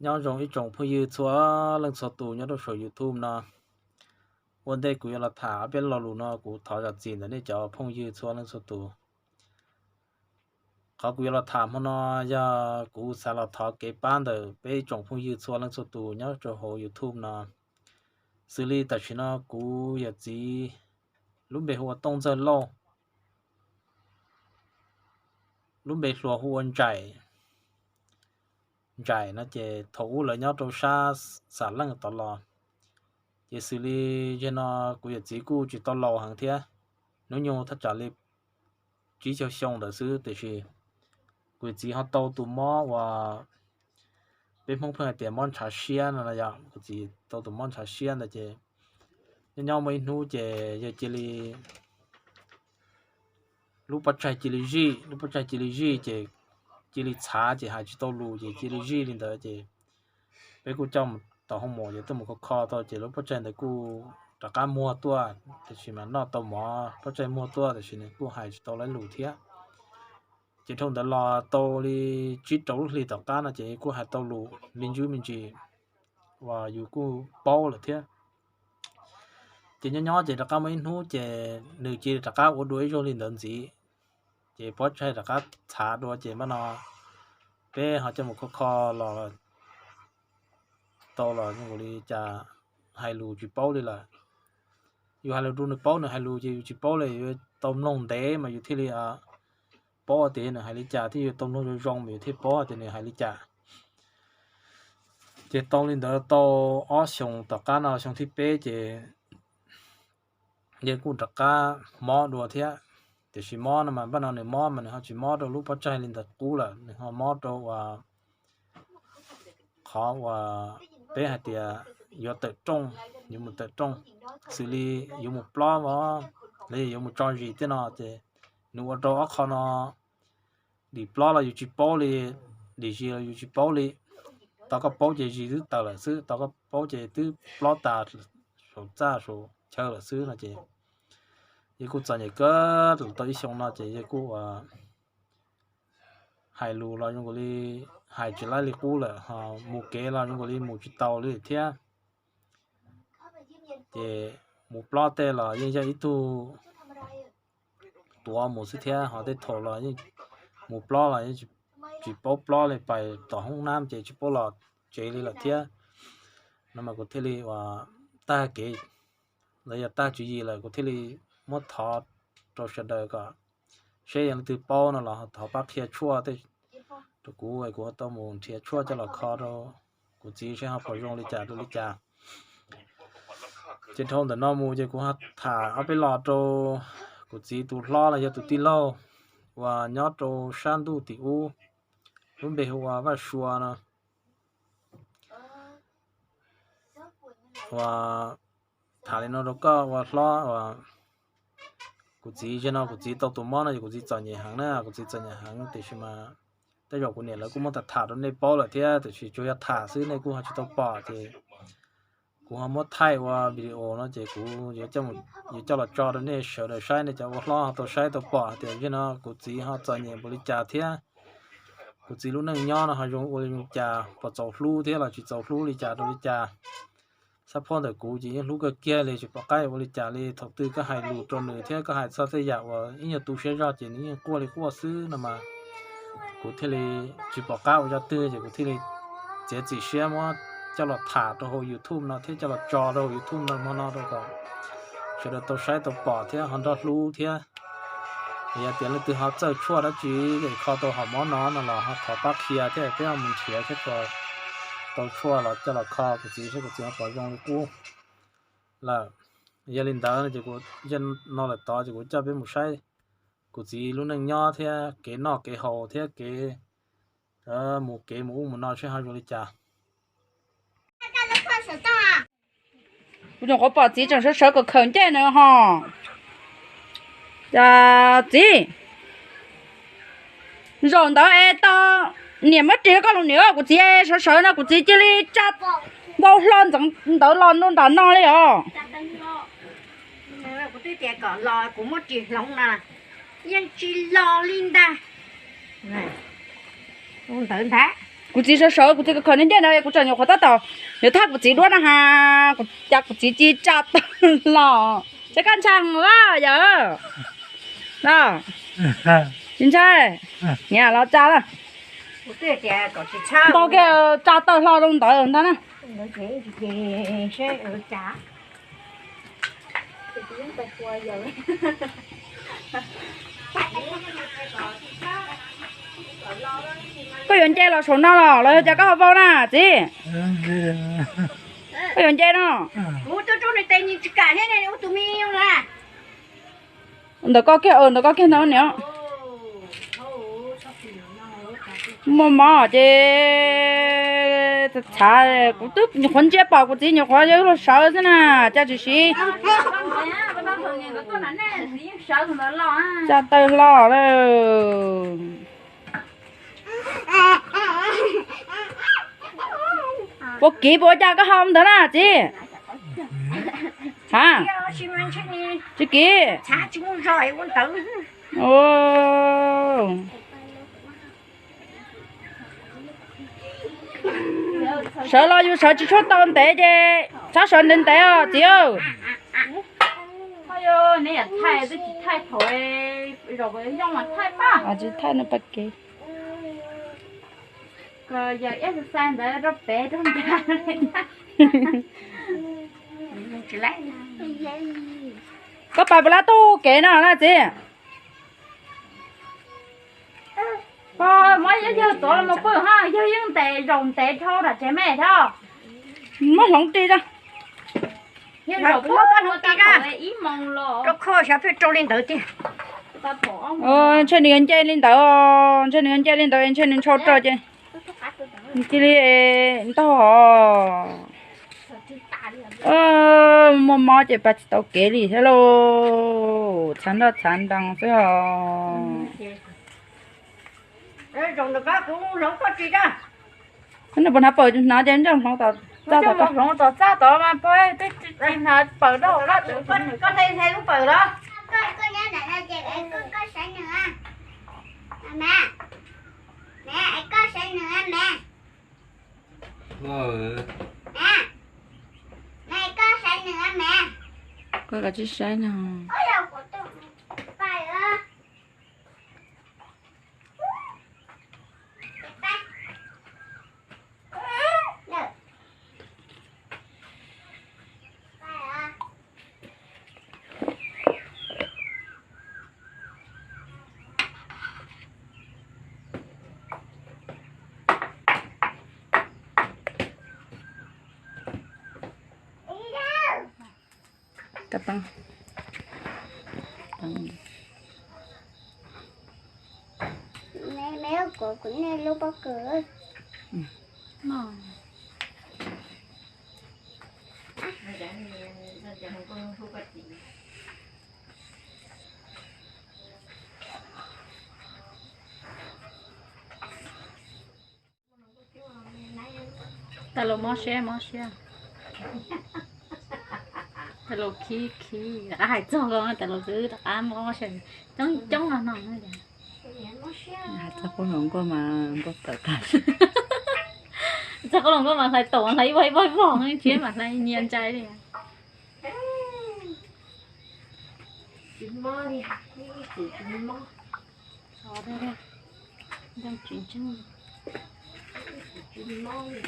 Nyob zoo ib tsoom phooj ywg txhua leej txhua tus nyob rau saum YouTube no. Ua ntej kuv yuav los tham peb lo lus no, kuv thov zam txim ntawm nej cov phooj ywg txhua leej txhua tus. Qhov kuv yuav los tham hmo no yog kuv xav los thov kev pab ntawm peb ib tsoom phooj ywg txhua leej txhua tus nyob rau hauv YouTube no. Xws li tam sim no kuv yawm txiv lub npe hu ua Tooj Ntxawg Lauj, lub npe hluas hu ua Ntsais. Ntsais no ces thaum ub lawv nyob rau sab Xam Leej tod los, ces xws li yog no kuv yawm txiv kuj tsis tau laus heev thiab, hnub nyoog thaj tsam li tsib caug xyoo ntawd xwb, tiam sis kuv yawm txiv ho tau tus mob uas peb Hmoob pheej hais tias mob ntshav siab no yom. Kuv txiv tau tus mob ntshav siab ntawd ces nyob nyob muaj ib hnub ces yog cia li lub pob tsaig cia li zij, lub pob tsaig cia li zij ces cia li txhav ces hais tsis tau lus ces cia li zij li ntawd ces peb kuj coj mus tom hoo mos ces tuaj mus kho kho tau ces lub pob tsaig ntawd kuj rov qab muag tuaj, tiam sis mas noj tau mov pob tsaig muag tuaj tiam sis nws kuj hais tsis tau lawv lus thiab. Ces dhau ntawd los tau li tsib rau lub hlis tom qab no ces kuj hais tau lus me ntsis me ntsis uas yus kuj paub lawm thiab. Ces nyob nyob ces rov qab muaj ib hnub ces nws cia li rov qab ua dua ib zaug li ntawd ntxiv, ces pob tsaig rov qab txhav dua ces npaj no peb ho coj mus kho kho los tau los zoo li cas hais lus tsis paub li lawm. Yus hais lus rau nws paub nws hais lus ces yus tsis paub li, yus tau mloog ntev mas yus thiaj li paub tias nws hais li cas thiab, yus tau mloog zoo zoo mas yus thiaj paub tias nws hais li cas. Ces tau li ntawd tau ob xyoos tom qab no xyoo thib peb ces yawg kuj rov qab mob dua thiab. Tiam sis mob no mas npaj no nws mob mas nws ho tsis mob rau lub pob tsaig li ntawd qub lawm, nws ho mob rau uas qhov uas peb hais tias yuav tawm rooj, yuav mus tawm rooj, xws li yuav mus plob os, los yog yuav mus tso zis tej no ces nws ua rau ob qho no, dim plob los yus tsis paub li, dim zis los yus tsis paub li. Tau koj paub ces zis twb tawm lawm xwb, tau koj paub ces twb plob tas saum txaj saum chaw lawm xwb no ces yawg kuj txom nyem kawg tau ib xyoo no ces yawg kuj uas hais lus los zoo li hais tsis laib li qub lawm, ho mus kev los zoo li mus tsis tau li thiab. Ces mus plob tej los yeej yog ib tug tuav mus xwb thiab, ho tej thaum los yeej mus plob los yeej tsis paub plob li, pais tom hoob nab ces tsis paub los tsev li lawm thiab. No mas kuv thiaj li uas tag kev los yog tag tswv yim lawm, kuv thiaj li muab thov rau sawv daws kom seb yog leej twg paub no los thov pab qhia tshuaj tej rau kuv, kuv tau mus nrhiav tshuaj coj los kho rau kuv txiv seb ho puas zoo li cas rau li cas. Ces dhau ntawm no mus ces kuv ho tham ob peb lo rau kuv txiv tus hlob los yog tus tij laug uas nyob rau sab ntuj tim ub, lub npe hu ua Vaj Sua no. Uas tham li no rau koj ua hlob, kuv txiv zaum no kuv txiv tau tus mob no ces kuv txiv txom nyem heev na, kuv txiv txom nyem heev, tiam sis mas tej zaum kuv niam lawv kuj muab tham tham rau nej paub lawm thiab, tiam sis tsuas yog tham xwb nej kuj ho tsis tau pom ces kuv ho muab thaij ua video no ces kuv yuav coj los tso rau nej sawv daws saib, nej cov ua hlob ho tau saib tau pom tias zaum no kuv txiv ho txom nyem npaum li cas thiab kuv txiv lub neej nyob no ho zoo ua li cas, puas txaus hlub thiab los tsis txaus hlub li cas rau li cas. Xab phoj ntawm kuv ces yeej hlub kawg kiag li, tsis pom qab ua li cas li. Thaum twg koj hais lus rau nws thiab koj hais txog tej yam uas ib nyuag tu siab zog ces nws yeej quaj li quaj xwb no mas kuv thiaj li tsis pom qab ua zaj twg ces kuv thiaj li txiav txim siab muab coj los tham rau hauv YouTube no thiab coj los tso rau hauv YouTube no hmo no rau kom sawv daws tau saib tau pom thiab ho nrog hlub thiab. Yog tias leej twg ho txawj tshuaj dab tsi es kho tau hom mob no no los ho thov pab qhia thiab peb ho mus nrhiav thiab kom tau tshuaj los coj los kho kuv txiv seb kuv txiv ho puas zoo li qub lawm. Yog li ntawd no ces kuv no lawm tod ces kuv coj peb mus saib kuv txiv lub neej nyob thiab kev noj kev haus thiab kev mus kev mus ub mus no seb ho zoo li cas. Kuv nyuam qhuav pom txiv tseem sawv sawv khawm khawm ncej na ho. Cas txiv, zaum ntawd es tau niam muab ris koj los niam, kuv txiv sawv sawv no kuv txiv cia li tsa npau hlo ntxeev ntawd los nram no li os. Kuv twb tias kom los kuv muab ris hloov no, yeej tsis los li ntag. Ntawd ntag. Kuv txiv sawv sawv, kuv txiv khov ncej no, kuv tseem nyuam qhuav tab tom yuav thaj kuv txiv duab na has, kuv cas kuv txiv cia li tsa tawg hlo. Saib koj ntshai lawm yawm. Tsis ntshai, niam los tsa na. Ntau kiag tsa tawg hlo rau ntawd ntag na. Koj yuav nce los saum no los los yog cas koj ho vau na txiv? Koj yuav nce no. Ntawm koj kiag, ntawm koj kiag ntawd niam. Muaj mob ces txhav, kuv twb nyuam qhuav ntsia pom kuv txiv nyuam qhuav yuav luag sawv xwb na, cas tsis siv. Tsa tawg hlo lawm. Puas kiv, puas ua cas koj ho ntawd na txiv? Ha, tsis kiv. Sawv los yus sawv tsis tshua tau ntev ces txhob sawv ntev ntev os txiv. Tsis thaij no pa kev. Koj pais puas lab tug kev no na txiv? Koj muab yawg tuav los mus pw ha, yawg yeej ntev zaum ntev dhau nram tsev me thiab. Muab hloov ris rau. Yawg zaum pw ib moos los rau kho xyov pheej rau li ntawd tiag. Ntshe nws yuav nce li ntawd, ntshe nws yuav nce li ntawd, ntshe nws ntshau rau ces cia li ntog. Muaj mob ces pais tsis tau kev li thiab lauj, txhav nroj txhav ntoo xwb os. Nws puas hnav pawm hnav ces nrog hloov tom txaj tom, hloov tom txaj tod mas pog twb tsis hnav pawm rau lawm. Koj tsis saib no. Tau los mob siab mob siab. Tau los khib khib rov qab hais txog ko, tau los xwb rov qab mob siab coob coob no no. Hais txog qub hluas nkauj mas nkauj tawm tag. Txog qub hluas nkauj mas hlais taum hlais ib vog ib vog ib vog, tsis mas hlais nyias ntsais li. Tsis mob li, ib txwm tsis mob. Ntseeg tsis ntseeg, tsis mob li.